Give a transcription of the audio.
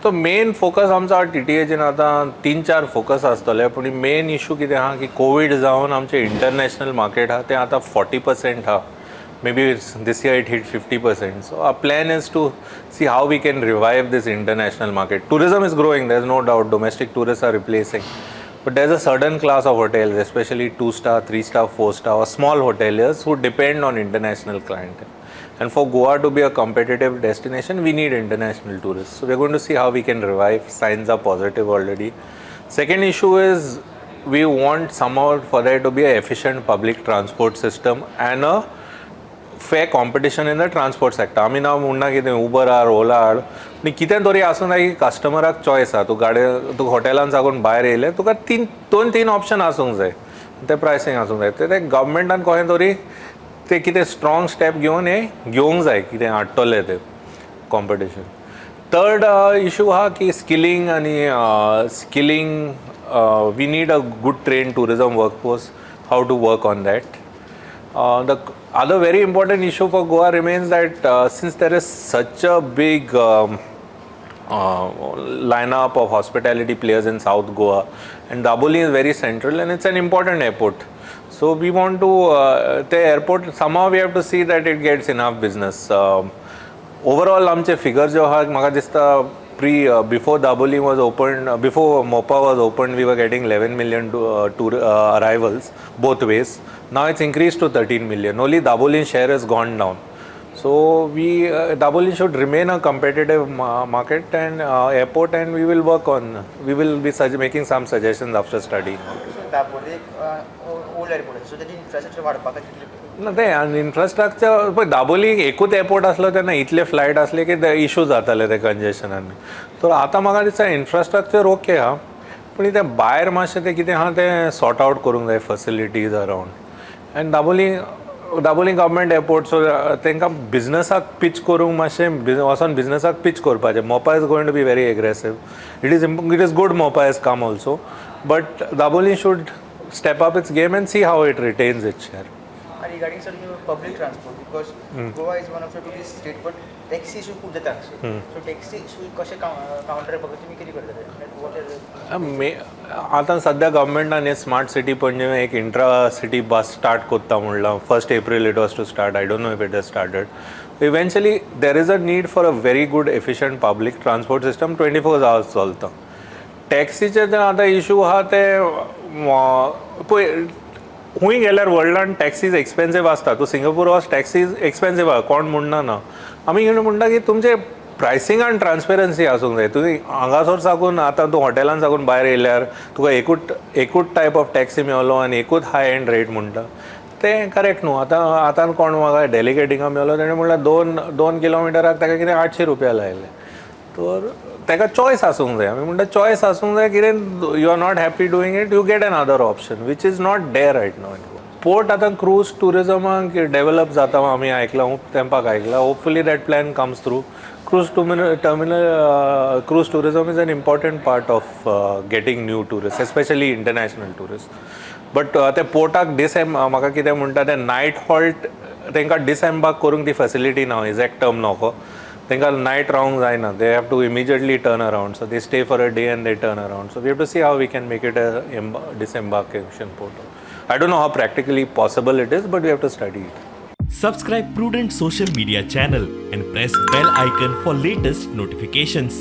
तो main focus आमचो टीटीएचेन आतां तीन चार फोकस आसतले, पूण मेन इशू कितें आहा की कोवीड जावन आमचें इंटरनॅशनल मार्केट आहा तें आतां 40% आहा. Maybe this year it hit 50%. So our plan is to see how we can revive this international market. Tourism is growing, there's no doubt. Domestic tourists are replacing. But there's a certain class of hotels, especially two star, three star, four star, or small hoteliers who depend on international clientele. And for Goa to be a competitive destination, we need international tourists. So we're going to see how we can revive. Signs are positive already. Second issue is we want somehow for there to be an efficient public transport system and a fair competition in the transport sector. आमी ना म्हणना कितें Uber हाड, ओला हाड, पूण कितें तरी आसूं जाय की कस्टमराक चॉयस आहा. तूं गाडये तूं हॉटेलान साकून भायर येयलें, तुका तीन दोन तीन ऑप्शन आसूंक जाय, ते प्रायसींग आसूंक जाय. ते गव्हर्मेंटान कशें तरी ते कितें स्ट्रॉंग स्टेप घेवन हें घेवंक जाय, कितें हाडटले ते कॉम्पिटिशन. थर्ड इशू आहा की स्किलिंग आनी skilling. We need a good trained tourism workforce. How to work on that? The other very important issue for Goa remains that since there is such a big lineup of hospitality players in South Goa, and Dabolim is very central and it's an important airport. So we want to the airport, somehow we have to see that it gets enough business. Overall आमचे figure जो आहा, म्हाका दिसता pre before Dabolim was open, before Mopa was open, we were getting 11 million tour arrivals both ways. Now it's increased to 13 million. Only Dabolim share has gone down. So we Dabolim should remain a competitive market and airport, and we will work on. We will be making some suggestions after studying. So Dabolim एक old airport आसा, so तेजी infrastructure वाडपा खातीर? ना, ते आनी infrastructure पळय, दाबोली एकूच airport आसलो तेन्ना इतले फ्लायट आसले की ते इशू जाताले ते कंजेशनान. तर आतां म्हाका दिसता इन्फ्रास्ट्रक्चर ओके आहा, पूण तें भायर मातशें तें कितें आहा तें सॉर्ट आवट करूंक जाय, facilities around. And Dabolim government airport, so तांकां बिजनसाक पीच करूंक मातशें वचोन बिजनसाक पीच करपाचें. Mopa is going to be very aggressive. It is good Mopa has come also, but Dabolim should step up its game and see how it retains its share. Regarding, sir, public transport, because Goa is one of the tourist state, but taxi issue खूब जाता. So taxi issue कशें counter तुमी कितें करतले? What मे आतां सद्या गव्हर्मेंटान हे smart city Panaji एक इंट्रा सिटी बस स्टार्ट करता म्हणलां. 1 April it was to start. I don't know if it has started. Eventually there is a need for a very good, efficient public transport system, 24 hours चलता. टॅक्सीचे जे आतां issue आहा ते पळय, खूंय गेल्यार वर्ल्डान taxis expensive आसता. तूं सिंगापूर वच, टॅक्सीज एक्सपेन्सीव आहा, कोण म्हणना ना. आमी कितें म्हणटा की तुमचे प्रायसिंगान ट्रान्सपेरन्सी आसूंक जाय. तुमी हांगासर साकून आतां तूं हॉटेलान साकून भायर येयल्यार तुका एकूच टायप ऑफ टॅक्सी मेवलो आनी एकूच हाय एंड रेट म्हणटा, तें करेक्ट न्हू. आतां कोण म्हाका डेलिगेटिंगा मेवलो, तेणें म्हणल्यार दोन किलोमिटराक ताका कितें 800 रुपया लायले. तर ताका चॉयस आसूंक जाय. आमी म्हणटा चॉयस आसूंक जाय, कितें you are not happy doing it, you get another option, which is not there right now. Port आतां क्रूज ट्युरिजमाक डेवलप जाता आमी आयकलां, खूब तेंपाक आयकलां. Hopefully that plan comes through. Cruise terminal, cruise tourism is an important part of getting new tourist, especially international tourist. But ते पोर्टाक डिसएम म्हाका कितें म्हणटा ते नायट हॉल्ट तांकां डिसएम्बार्क करूंक ती फॅसिलिटी ना. एग्जॅक्ट टर्म नको, तांकां नायट रावंक जायना. They have to immediately turn around, so they stay for a day and they turn around. So we have to see how we can make it a disembarkation port. I don't know how practically possible it is, but we have to study it. Subscribe Prudent social media channel and press bell icon for latest notifications.